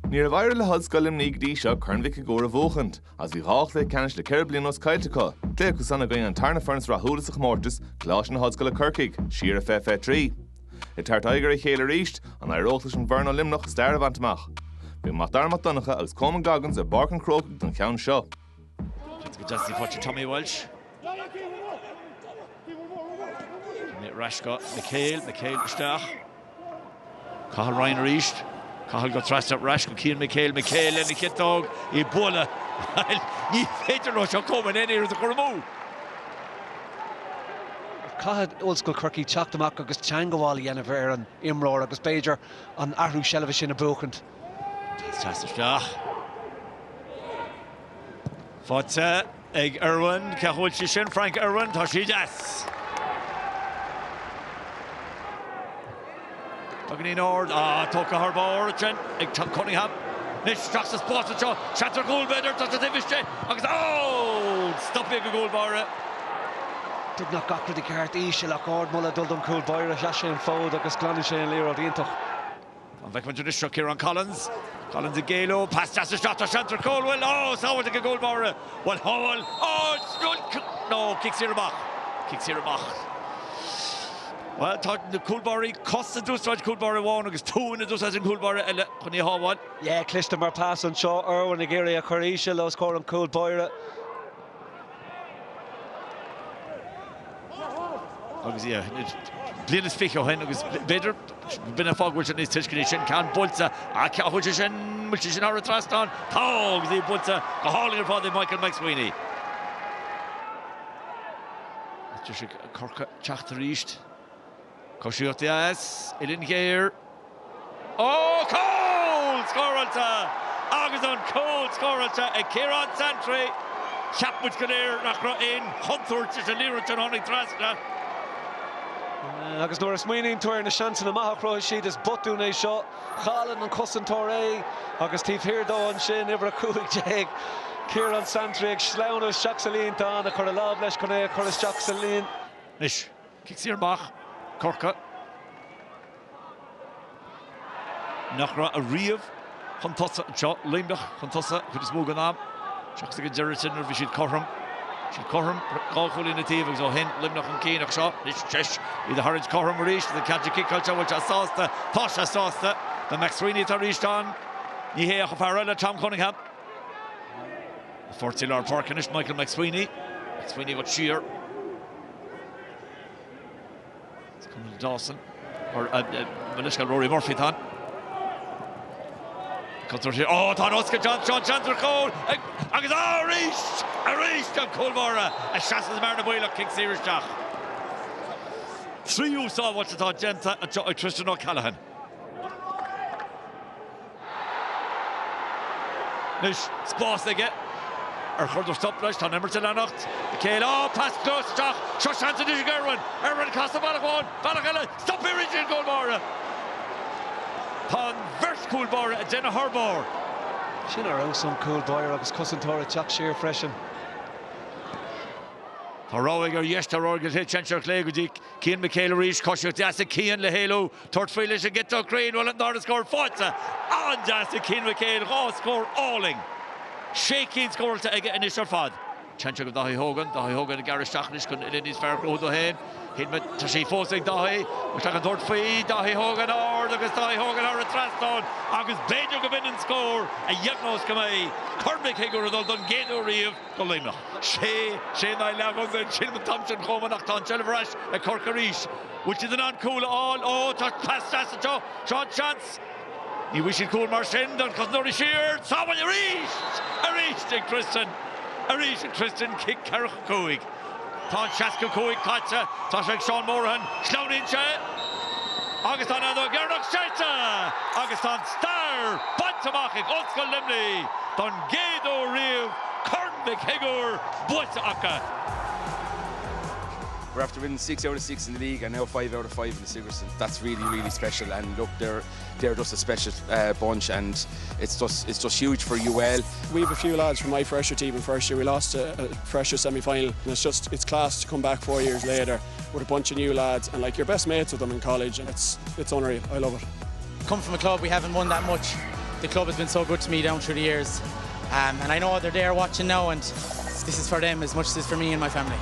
Ní raibh éirithe le hOllscoil Luimnigh go dtí seo Corn Mhic Shigiúir a bhuachaint, agus bhí 2 chluiche ceannais le 4 bliana anuas caillte acu, cluiche acu san i gcoinne an tarna foireann is rathúla sa chomórtas, Coláiste na hOllscoile Corcaigh, siar i 2023. Ag tabhairt aghaidh ar a chéile arís, an éireodh leis an bhfoireann ó Luimneach stair a bhaint amach? Bhí Macdara Mac Donncha agus Coman Goggins ar bPáirc an Chrócaigh don cheann seo. Seans go deas faighte Tommy Walsh. Ar ais go McHale, McHale isteach. Cathal Ryan arís. Cathal go trasna ar ais go Cian McHale, McHale lena chiotóg í bualadh. Ní féidir leo seo Coman aon iarracht a chur amú. Caithfidh Ollscoil Chorcaí teacht amach agus teangabháil a dhéanamh ar an imreoir agus b'fhéidir an athrú seilbhe sin a bhuachaint. Deas isteach. Faighte ag Irwin. Cé bhfuil sé sin? Frank Irwin. Tá sí deas. Beagáinín ard. Ah, tógtha thar barr ansin ag Tom Cunningham. Anois isteach sa spás anseo. Seans ar chúl b'fhéidir. Tá sé taobh istigh agus ó! Stoptha ag an gcúl báire. Beagnach gach rud i gceart íseal ach ardmholadh ag dul don chúl báire. Sheas sé an fód agus glanann sé an liathróid. Iontach. An bhfeicfidh muid anois seo Ciarán Collins. Collins ag éalú. Pas deas isteach. Tá seans ar chúl. Bhfuil? Ó, sábháilte ag an gcúl báire. Bhuel, shábháil. Ó, no, cic saor amach. Cic saor amach. Bhuel, tá na cúl báirí, cos a d'úsáid cúl báire amháin agus tóin a d'úsáid an cúl báire eile chun í a shábháil. Yeah, cliste mar pas anseo. Irwin ag iarraidh a chur íseal os comhair an chúl báire. Agus yeah, bliain is 20 ó shin agus b'fhéidir b'in an fáth go bhfuil sé níos tuisceanaí sin ceann buailte ach bhfuil sé sin bhfuil sé sin thar an trasnán tá agus í buailte go hálainn ar fad ag Michael McSweeney. Deis ag Corcaigh teacht arís. Coisíocht dheas, uillinn ghéar. Ó, cúl scóráilte! Agus an cúl scóráilte ag Ciarán Santry! Cheap muid go léir nach raibh aon chontúirt leis an liathróid sin a tháinig trasna. Agus nuair a smaoiníonn tú ar na seansanna maithe a chruthaigh siad, is botún é seo. Chailleann an cosantóir é agus taobh thiar dó ansin, uimhir 15, Ciarán Santry ag sleamhnú isteach sa líontán, ag cur a lámh leis chun é a chur isteach sa líon. Anois, cic saor amach, Corcaigh, nach raibh ariamh chun tosaigh anseo, Luimneach chun tosaigh an chuid is mó den am, seachas ag an deireadh sin nuair a bhí siad cothrom. Siad cothrom, 2 chúilín an taobh agus ó shin Luimneach chun cinn ach seo anois deis iad a tharraingt cothrom arís agus an ceann sin ciceáilte, bhfuil sé sásta? Tá sé sásta! Tá McSweeney atá arís ann, ní hé ach an fear eile, Tom Cunningham. Páirtí lár páirce anois, Michael McSweeney. McSweeney ag dul siar. Conall Dawson or mo leithscéal Rory Murphy atá ann. Contúirt Ó tá an oscailt anseo seans ar chúl agus arís arís an cúl báire a seasamh i mbearna baolach cic saor isteach. Tríú sábháilt atá déanta anseo ag Tristan O'Callaghan. Anois, spás aige. Ar chuireadar stop leis? Tá an imirt ag leanacht. McHale, Á, pas glas isteach! Seo seans anois ag Irwin! Irwin ag casadh bealach amháin, bealach eile, stop arís ag an gcúl báire! Tá an bheirt chúl báire ag déanamh thar barr. Sin ar fheabhas ón gcúl báire agus cosantóir ag teacht siar freisin. Tá rogha aige ar dheis, tá rogha aige ar chlé, téann sé ar chlé go dtí Cian McHale arís, coisíocht deas ag Cian le héalú, tabhairt faoi leis an gciotóg cruinn, bhuel an dara scór faighte! An-deas ag Cian McHale, 2 scór álainn! Sé cinn scóráilte aige anois ar fad. Téann sé go Dáithí Hogan, Dáithí Hogan ag gearradh isteach anois chun uillinn níos fearr a chruthú dó féin. Shíl mé, tá sí fós ag Dáithí, bhfuil sé chun tabhairt faoi, Dáithí Hogan ard agus Dáithí Hogan thar an trasnán agus b'fhéidir go b'in an scór a dheimhneos go mbeidh Corn Mhic Shigiúir ag dul don gcéad uair riamh go Luimneach. Sé sé in aghaidh leath an sílim an t-am sin chomh maith ach tá an tseilbh ar ais ag Corcaigh arís. Bhfuil siad in ann cúl a fháil? Ó, tá pas deas anseo. Seo an seans. Ní bhfaighidh siad cúl mar sin. Don cosantóirí siar. Sábháil arís! Arís ag Tristan. Arís ag Tristan. Cic 45. Tá an 65 caite. Tá sé ag Seán Morahan. Sleamhnaíonn sé. Agus tá an fheadóg dheireanach séidte! Agus tá an stair bainte amach ag Ollscoil Luimnigh don gcéad uair riamh, Corn Mhic Shigiúir buaite acu! We're after winning 6 out of 6 in the league and now 5 out of 5 in the Sigerson. That's really, really special and look, they're, they're just a special uh, bunch and it's just, it's just huge for UL. We have a few lads from my fresher team in first year. We lost a, a fresher semi-final and it's just it's class to come back four years later with a bunch of new lads and like your best mates with them in college and it's it's unreal. I love it. Come from a club we haven't won that much. The club has been so good to me down through the years um, and I know they're there watching now and this is for them as much as it's for me and my family.